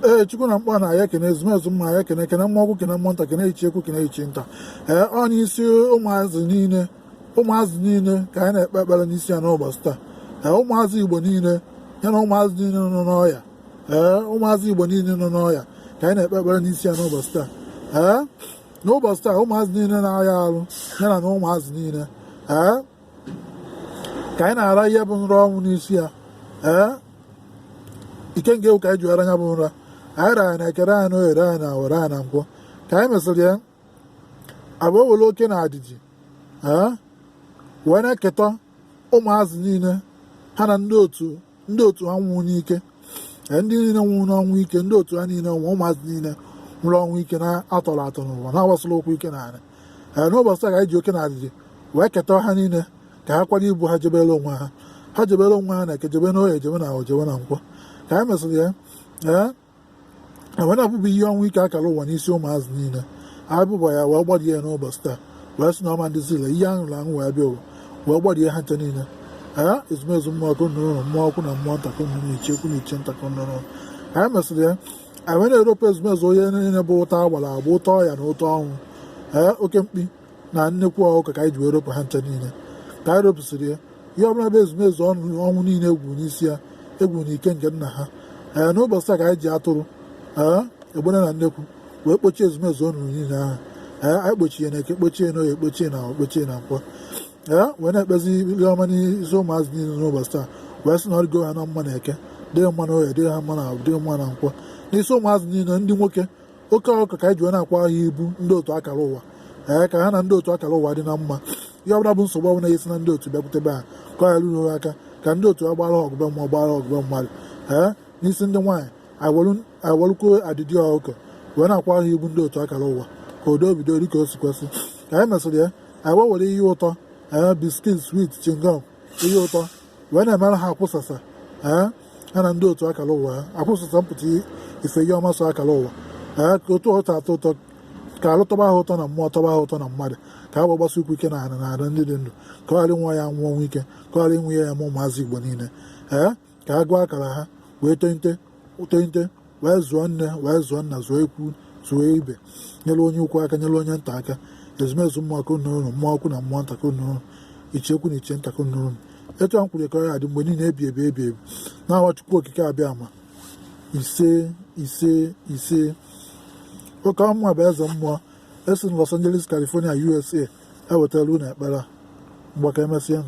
Ee, Chukwu na mkpọ na ya ekene ezumezu mma ya ekene, kene mmụọ ukwu, kene mmụọ nta, kene ichie ukwu, kene ichie nta. Ee, ọ n'isi ụmụazị niile, ụmụazị niile ka anyị na-ekpe ekpere n'isi ya n'ụbọchị taa. Ee, ụmụazị Igbo niile ya na ụmụazị niile nọ n'ọya. Ee, ụmụazị Igbo niile nọ n'ọya ka anyị na-ekpe ekpere n'isi ya n'ụbọchị taa. Ee, n'ụbọchị taa, ụmụazị niile na-aya arụ ya na ụmụazị niile, ee, ka anyị na-ara ihe bụ nrọ ọnwụ n'isi ya. Ee, ikenga ewu ka anyị ji ara ya bụ nra. Anyị rara na eke, raa ya na oye, raa ya na awọ, raa ya na nkwọ. Ka anyị mesịrị ya, abụọ were oke na adịdị, ee, wee na-eketọ ụmụazị niile ha na ndị otu ha nwụrụ n'ike. Ee, ndị niile nwụrụ n'ọnwụ ike, ndị otu ha niile nwụrụ, ụmụazị niile nwụrụ ọnwụ ike na-atọrọ atọ n'ụwa na-agbasịrị ụkwụ ike n'ala. Ee, n'ụbọchị taa ka anyị ji oke na adịdị wee ketọ ha niile ka ha kwado ibu ha jebere onwe ha, ha jebere onwe ha na eke, jebe n'oye, jebe na awọ, jebe na nkwọ. Ka anyị mesịrị ya, ee, wee na-abụbụ ihe ọnwụ ike akara ụwa n'isi ụmụazị niile, abụbọ ya wee gbadie ya n'ụbọchị taa, wee sị na ọma ndị zile ihe aṅụrụ aṅụ wee bịa ụwa, wee gbadie ha nche niile. Ee, ezumezu mmụọ ka nnụrụ, mmụọ ukwu na mmụọ nta ka nnụrụ, ichie ukwu na ichie nta ka nnụrụ. Ka anyị mesịrị ya, anyị wee na-eropụ ezumezu onye niile bụ ụta agbara agba, ụta ọya na ụta ọnwụ. Ee, oke mkpi na nnekwu ọkụkọ ka anyị ji wee ropụ ha ncha niile. Ka anyị ropụsịrị ya, ihe ọbụla bụ ezumezu ọnwụ niile egwu n'isi ya, egwu na ike nke nna ha. Ee, n'ụbọchị taa ka anyị ji atụrụ, ee, egbene na nnekwu wee kpochie ezumezu ọnụ niile ahụ. Ee, anyị kpochie na eke, kpochie na oye, kpochie na awọ, kpochie na nkwọ. Ee, wee na-ekpezi ikpe ọma n'isi ụmụazị niile n'ụbọchị taa, wee sị na ọ dịgo ha na mma na eke, dịghị mma na oye, dịghị ha mma na awọ, dịghị mma na nkwọ. N'isi ụmụazị niile ndị nwoke, oke ọkụkọ ka anyị ji wee na-akwa ha ibu ndị otu akara ụwa. Ee, ka ha na ndị otu akara ụwa dị na mma. Ihe ọbụla bụ nsogbu ọbụla esi na ndị otu bịakwutebe ha, ka ọ ghara iru ha aka, ka ndị otu ha gbara ha ọgụbe mmụọ, gbara ha ọgụbe mmadụ. Ee, n'isi ndị nwaanyị, anyị werukwuo adịdị ọkụkọ wee na-akwa ha ibu ndị otu akara ụwa, ka udo bido dị ka o si kwesị. Ka anyị mesịrị ya, anyị wee were ihe ụtọ, ee, biscuit, sweet, chewing gum, ihe ụtọ, wee na-emere ha akwụsasa. Ee, ha na ndị otu akara ụwa ha akwụsasa mpụta ife ihe ọma so akara ụwa. Ee, ka otu ụtọ atọ ụtọ, ka alụ tọba ha ụtọ na mmụọ, tọba ha ụtọ na mmadụ, ka ha wee gbasa ụkwụ ike na ala na ala ndị dị ndụ, ka ọ ghara inwe ya nwụọ ọnwụ ike, ka ọ ghara inwe ya ma ụmụazị Igbo niile. Ee, ka ha gụọ akara ha wee tonite tonite, wee zụọ nne, wee zụọ nna, zụọ ikwu, zụọ ibe, nyere onye ukwu aka, nyere onye nta aka. Ezumezu mmụọ ka unu, mmụọ ukwu na mmụọ nta ka unu, ichie ukwu na ichie nta ka unu. Etu a m kwuru ka ọ ya dị mgbe niile ebi ebi ebi ebi na-awa Chukwu Okike abịa ama. Ise, ise, ise. Oke ọmụma bụ eze mmụọ esi na Los Angeles, California, USA, ewetara unu ekpere a. Mgbe ka emesịa.